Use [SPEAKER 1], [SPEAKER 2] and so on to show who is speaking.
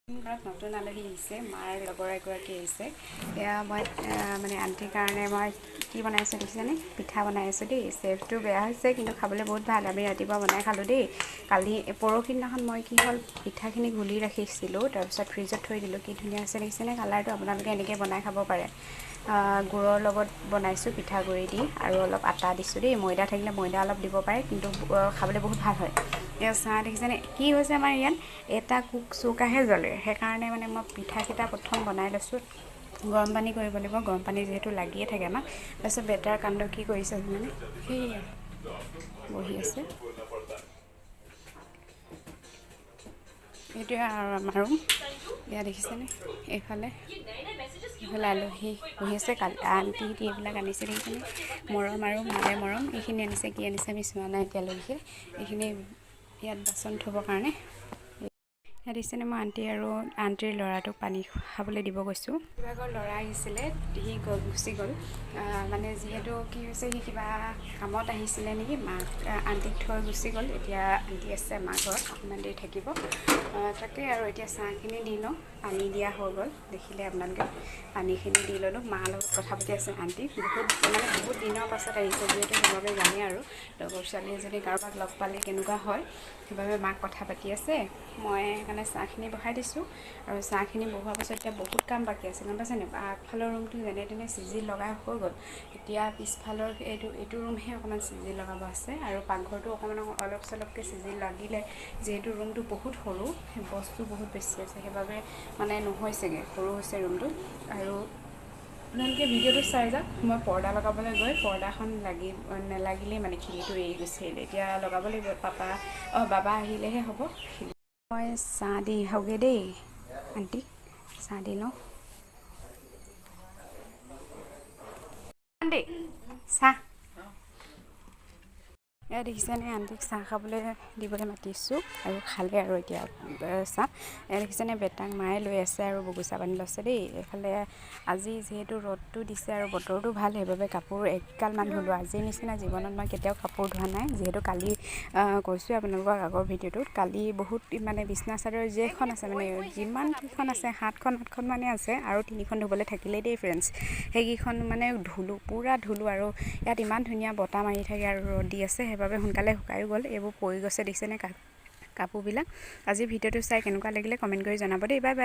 [SPEAKER 1] ঘৰত নতুন আলহী আহিছে, মাৰ লগৰ এগৰাকী আহিছে। এয়া মই মানে আণ্টিৰ কাৰণে মই কি বনাইছোঁ দেখিছেনে? পিঠা বনাই আছোঁ দেই। চেফটো বেয়া হৈছে, কিন্তু খাবলৈ বহুত ভাল। আমি ৰাতিপুৱা বনাই খালোঁ দেই। কালি পৰহি দিনাখন মই কি হ'ল, পিঠাখিনি ঘুলি ৰাখিছিলোঁ, তাৰপিছত ফ্ৰিজত থৈ দিলোঁ। কি ধুনীয়া হৈছে দেখিছেনে কালাৰটো? আপোনালোকে এনেকৈ বনাই খাব পাৰে। গুৰৰ লগত বনাইছোঁ, পিঠাগুড়ি দি আৰু অলপ আটা দিছোঁ দেই। ময়দা থাকিলে ময়দা অলপ দিব পাৰে, কিন্তু খাবলৈ বহুত ভাল হয়। এয়া চাহ দেখিছেনে কি হৈছে? আমাৰ ইয়াত এটা কুক চৌকাহে জ্বলে, সেইকাৰণে মানে মই পিঠাকেইটা প্ৰথম বনাই লৈছোঁ। গৰম পানী কৰিব লাগিব, গৰম পানী যিহেতু লাগিয়ে থাকে আমাক। তাৰপিছত বেটাৰ কাণ্ড কি কৰিছে জানেনে? সেয়া বহি আছে। এইটোৱে আৰু আমাৰ ৰুম। এয়া দেখিছেনে? এইফালে এইফালে আলহী বহি আছে। কালি আণ্টি এইবিলাক আনিছে, দেখিছেনে? মৰম আৰু মালে মৰম এইখিনি আনিছে। কি আনিছে আমি চোৱা নাই এতিয়ালৈকে। এইখিনি ইয়াত বাচন থ'বৰ কাৰণে। ইয়াত দেখিছেনে, মই আণ্টি আৰু আণ্টিৰ ল'ৰাটোক পানী খাবলৈ দিব গৈছোঁ। বিভাগৰ ল'ৰা আহিছিলে, সি গ'ল, গুচি গ'ল। মানে যিহেতু কি হৈছে, সি কিবা কামত আহিছিলে নেকি, মাক আণ্টিক থৈ গুচি গ'ল। এতিয়া আণ্টি আছে মা ঘৰত, অকণমান দেৰি থাকিব। তাকে আৰু এতিয়া চাহখিনি দি লওঁ। পানী দিয়া হৈ গ'ল, দেখিলে আপোনালোকে। পানীখিনি দি ল'লোঁ। মাৰ লগত কথা পাতি আছে আণ্টি। বহুত মানে বহুত দিনৰ পাছত আহিছে যিহেতু, সেইবাবে জানে আৰু লগৰ ছোৱালী এজনী কাৰোবাক লগ পালে কেনেকুৱা হয়, সেইবাবে মাক কথা পাতি আছে। মই সেইকাৰণে চাহখিনি বহাই দিছোঁ। আৰু চাহখিনি বহোৱাৰ পাছত এতিয়া বহুত কাম বাকী আছে, গম পাইছে নে? আগফালৰ ৰুমটো যেনে তেনে চিজিল লগাই হৈ গ'ল। এতিয়া পিছফালৰ এইটো ৰুমহে অকণমান চিজিল লগাব আছে আৰু পাকঘৰটো অকণমান অলপ চলপকৈ চিজিল লাগিলে। যিহেতু ৰুমটো বহুত সৰু, বস্তু বহুত বেছি আছে, সেইবাবে মানে নহৈছেগৈ, সৰু হৈছে ৰুমটো। আৰু আপোনালোকে ভিডিঅ'টো চাই যাওক। মই পৰ্দা লগাবলৈ গৈ পৰ্দাখন লাগি নালাগিলেই, মানে খিৰিটো এৰি গুচি আহিলে। এতিয়া লগাব লাগিব। পাপা, অঁ, বাবা আহিলেহে হ'ব। মই চাহ দি আহোঁগৈ দেই। আণ্টিক চাহ দি লওঁ। আণ্টি, চাহ। এয়া দেখিছেনে, আণ্টিক চাহ খাবলৈ দিবলৈ মাতিছোঁ আৰু খালে আৰু এতিয়া চাহ। এয়া দেখিছেনে, বেটাক মায়ে লৈ আছে আৰু বগোচা পানী লৈছে দেই। এইফালে আজি যিহেতু ৰ'দটো দিছে আৰু বতৰটো ভাল, সেইবাবে কাপোৰ এগালমান ধুলোঁ। আজিৰ নিচিনা জীৱনত মই কেতিয়াও কাপোৰ ধোৱা নাই। যিহেতু কালি কৈছোঁৱে আপোনালোকক আগৰ ভিডিঅ'টোত, কালি বহুত মানে বিছনা চাদৰ যেইখন আছে, মানে যিমান কেইখন আছে, 7খন 8খন মানে আছে আৰু 3খন ধুবলৈ থাকিলেই দেই ফ্ৰেণ্ডছ। সেইকেইখন মানে ধুলোঁ, পূৰা ধুলোঁ। আৰু ইয়াত ইমান ধুনীয়া বতাহ মাৰি থাকে আৰু ৰ'দ দি আছে, সেইবাবে সোনকালে শুকায়ো গ'ল। এইবোৰ পৰি গৈছে, দেখিছেনে কাপোৰবিলাক? আজি ভিডিঅ'টো চাই কেনেকুৱা লাগিলে কমেণ্ট কৰি জনাব দেই। Bye bye.